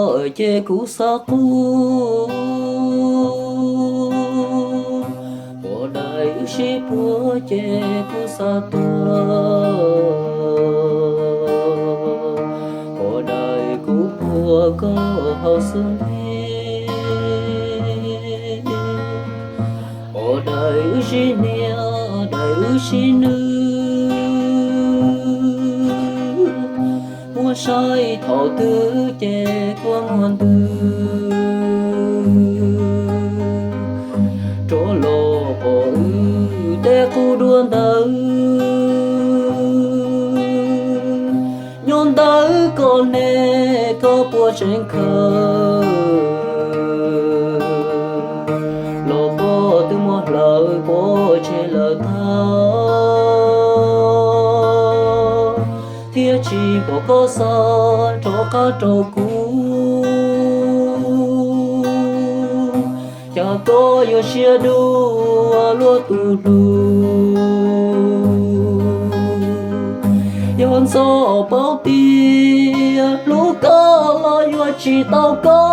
Ces kuv xav quaj, ua daim wb sib puag ces kuv xav tuag, ua daim kuv puag koj hauv xub ntiag, ua daim wb sib hnia, daim wb sib nws, muab saib thaum twg ces kua muag ntws rov los pom wb tej qub duab ntawd. Nyob ntawm koj ne, koj puas tseem khaws los koj twb muab hlawv pov tseg lawm tag, thiab tsis pom koj xa rov qab rau kuv. Cas koj yuav siab dua luag tus hlub, yog ntxov paub tias hlub koj los yuav tsis tau koj.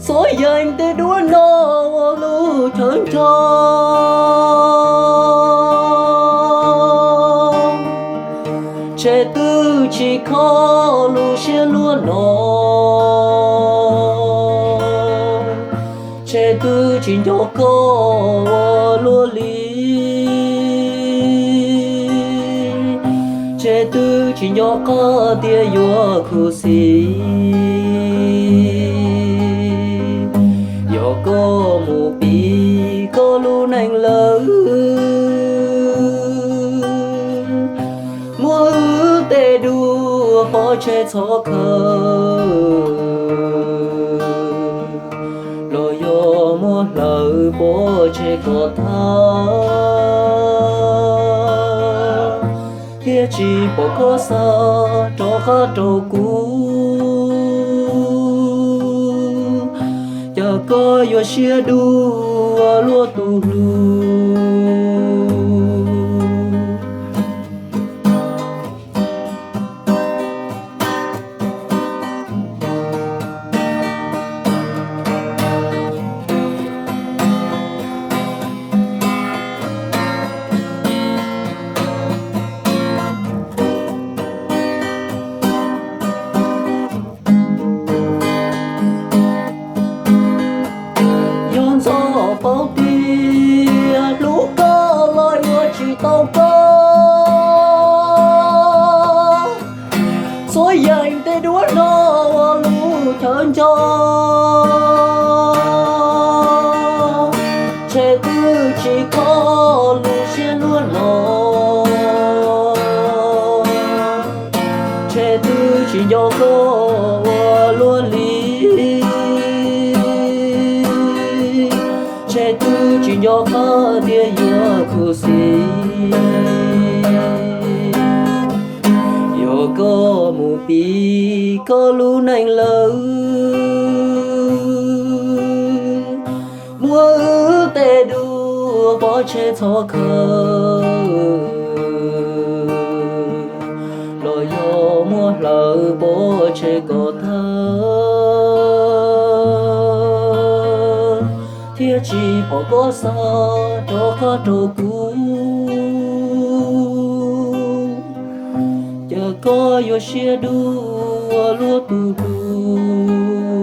Txhob yeem tej duab no ua lub chaw nco, ntshe twb tsis kho lub siab luag no, ntshe twb tsis nco koj ua luaj li, ntshe twb tsis nco qab tias yuav khuv xim. Yog koj mus pib koj lub neej lawm, muab wb tej duab pov tseg txhob khaws, los yog muab hlawv pov tseg kom tag, thiab tsis pom koj xa rov qab rau kuv. Cas koj yuav siab dua luag tus hlub. Yog ntxov paub tias hlub koj los yuav tsis tau koj. Txhob yeem tej duab no ua lub chaw nco, ntshe twb tsis kho lub siab luag no, ntshe twb tsis nco koj ua luaj li, ntshe twb tsis nco qab tias yuav khuv xim. Yog koj mus pib koj lub neej lawm, muab wb tej duab pov tseg txhob khaws, los yog muab hlawv pov tseg kom tag, thiab tsis pom koj xa rov qab rau kuv. Cas koj yuav siab dua luag tus hlub.